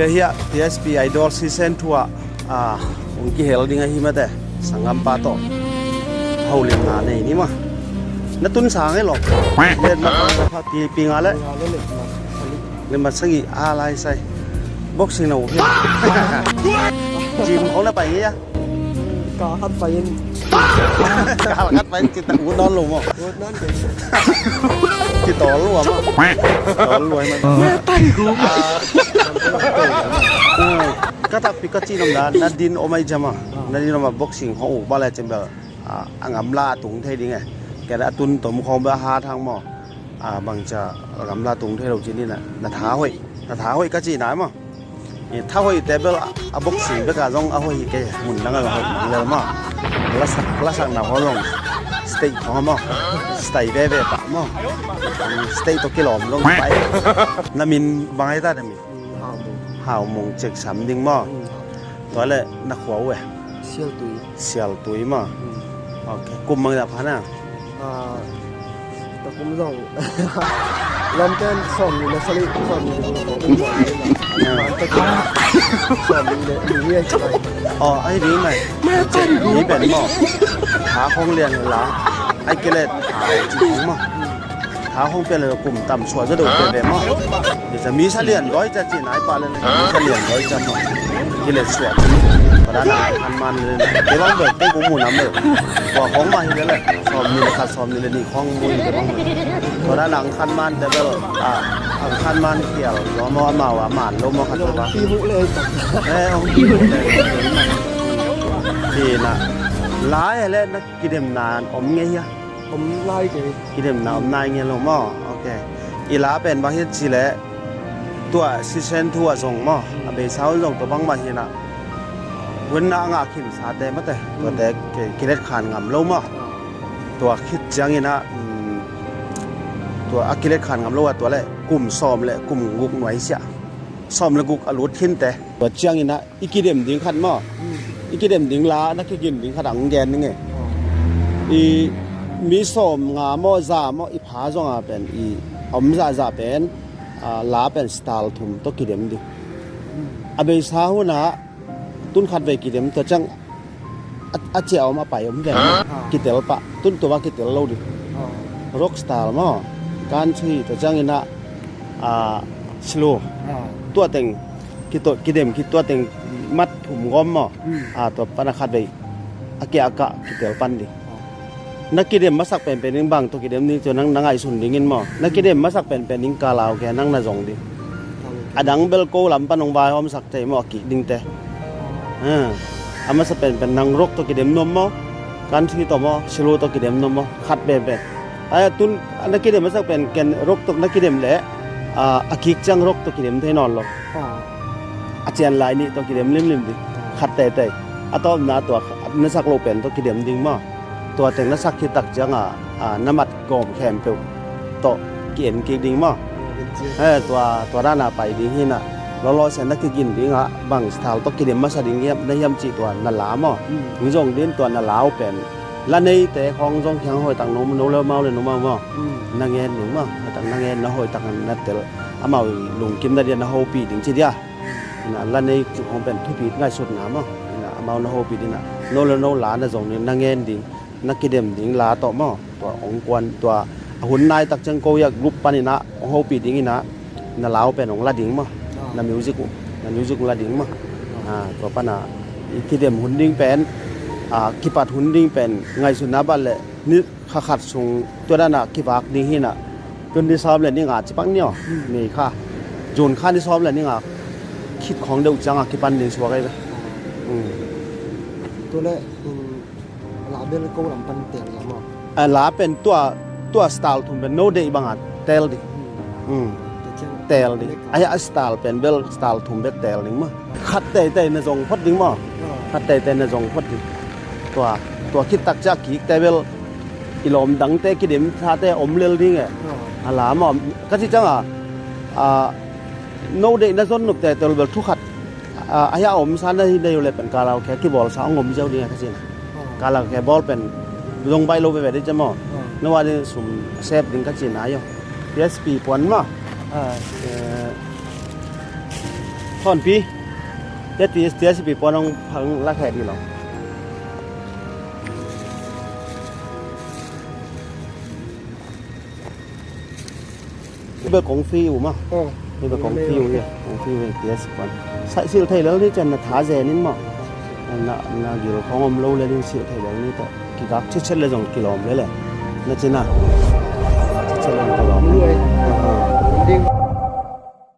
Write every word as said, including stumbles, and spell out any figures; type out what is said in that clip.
Hiah T S P Idol season two ah, ah, hong kihel ding ahi mate, sanggampa tawh holimna nei ni maw. Na tun sang e lo. Let ma pha pi pi nga le. Nga le let ma sagih. Let ma sagih a lai sai. Boxing na uh hiam? Gym khong na pai ngei a? Kal khat pai in. Kal khat pai in, ci ta ut nawn lo maw? Ut nawn kei. Ci tawl lua maw? Tawl lua maw? Ka takpi ka cih nop dan, na din om ai jama. Na din om a boxing khong uh ba le cem bel, a, a ngamla a tung thei ding e. Kei a tun tom khong bel a hat hang maw? A, bangcia a ngamla tung thei lo ci ni na, na tha hoih. Na tha hoih ka cih nai maw? I tha hoih te bel a, a boxing bek a zong a hoih hi kei, mun dang a zong hoih mang lel maw? Lasak, lasakna khong zong stage khong maw? Stage veve pah maw? Stage tawh kilawm zong pai. Na min bang ai ta na min? Haumung. Haumung, cek sam ding maw? Tua le na khua uh e? Sialtui. Sialtui maw? Ok. Kum bang zah pha na? Ah, ta kum zong. Lamten sawm ni le sali, sawm ni le sali. Ah. Sawm ni le ni ni ai. Oh, ai ni mai. Ni pen maw? Tha khong lian la. Ai kei le tha ci khong maw? Tha hong pia le kum tam sua zaw deuh pia ve maw? Hi sa mi sa lian dawi ca ci nai pa le le mi sa lian dawi ca maw? Hi le sua ci. Pada na khan man le le. Te bang bel te kum mu nam le. Tua khong mah hi le le. Sawm ni le khat sawm ni le nih khong mu hi te bang bel. Pada na ang khan man te bel. A, ang khan man kial. Lo maw amau a man lo maw khat lo ba. Pi mu le ai tak. Eh, hong pi mu le. Hi na. Lai le na kidemna om ngei hia? Om lai kei. Kidemna om nai ngen lo maw? Ok. I la pen bang hiat ci le tua season two ah zong maw? A beisa hun zong tua bangmah hi na. Hun na a ngah khin sa te mate. Tua te ki, kilet khan ngam lo maw? Tua khit ciangin a, um, tua a kilet khan ngam lo a tua le kum sawm le kum guk nuai siah. Sawm le guk a lut khin te. Tua ciangin a i kidem ding khat maw? I kidem ding la na kigin ding khat ang gen ding e. I mi sawm nga maw za maw i pha zong a pen i om zahzah pen, a, la pen style thum tawh kidem ding. A beisa hun a tun khat vei kidem tua ciang a, a cia om a pai om ve maw? Kitel pah. Tun tua kitel lo ding. Rock style maw? Country tua ciangin a, a, slow. Tua teng kito, kidem khit tua teng mat thum gawm maw? A, tua pana khat vei a kia a kah kitel pan ding. Na kidem masak penpen in bang tawh kidem ding ci nang na ngaihsun dingin maw? Na kidem masak penpen in kalaw kia nang na zong ding. A dang bel ko lam pan hong vaihawmsak thei maw a kik dingte. A masa penpen nang rock tawh kidem nuam maw? Country tawh maw? Slow tawh kidem nuam maw? Khat penpen. Ai, tun na kidem masak pen ken rock tawh na kidem leh, a, a kik ciang rock tawh kidem thei nawn lo. A cian lai nih tawh kidem limlim ding. Khat teitei. A tawpna tua na sak lo pen tawh kidem ding maw? Tua teng na sak khit tak ciangin, a, na mat gawm khempeuh tawh ki-en kik ding maw? He, tua, tua dana pai ding hi na. Lawlaw sia na kigin dingah bang style tawh kidem masa ding hiam, na hiam cih tua na la maw? Hong zong din tua na la uh pen. La neite khawng zong khiang hoihtak no, no le mau le no mau maw? Na ngen ding maw? Hoihtak na ngen na hoihtak na tel. Amau lungkim na dia na hopih ding ci dia. Ina la nei khawng pen thupi ngaihsutna maw? Ina amau na hopih dina. No le no la na zong ding na ngen ding. Na kidem ding la tawh maw? Tua hong kuan tua a hun naitak ciang ko ia group pan ina hong hopih ding ina na la uh pen hong la ding maw? Na music uh, na music uh la ding maw? A, tua pana i kidem hun ding pen, a, kipat hun ding pen ngaihsutna bat le ni kha khat sung tua dana kivak ding hina. Tun ni sawm le ni nga ci pak ni aw. Ni kha. June kha ni sawm le ni nga khit khawng deuh cianga kipan ding suak ai ve. Tua le, um, la bel ko lam pan tel la maw? A la pen tua, tua style thum pen no deih banga tel ding. Tel ding. Ai a style pen bel style thum bek tel ding maw? Khat teitei na zong phot ding maw? Khat teitei na zong phot ding. Tua, tua khit tak ciah kik te bel i lawm dangte kidem thate om lel ding e. A la maw? Ka ci cianga, a, no deih na zon nop teitei bel thu khat. A, a hia om sa na hi nei uh le pen kalaw khia kibawlsa hong om ziau ding a ka cina. Kalaw khia bawl pen zong baih lo veve ding cia maw? No a ding sum sep ding ka cina ahi aw. P S P puan maw? Eh, Thawnpi. Tia ti, tia sipi puan hong phang lak heh dih lo. Hi bek kong fi uh maw. Hi bek kong fi uh hi. Kong fi uh hi tia sipi puan. Sa silh thei lel ni cian na tha zen in maw. Na, na gil khong om lo lel in silh thei lel ni ta. Kigak chetchet le zong kilawm lel e. Na cina. Chetchet le zong kilawm. Aha.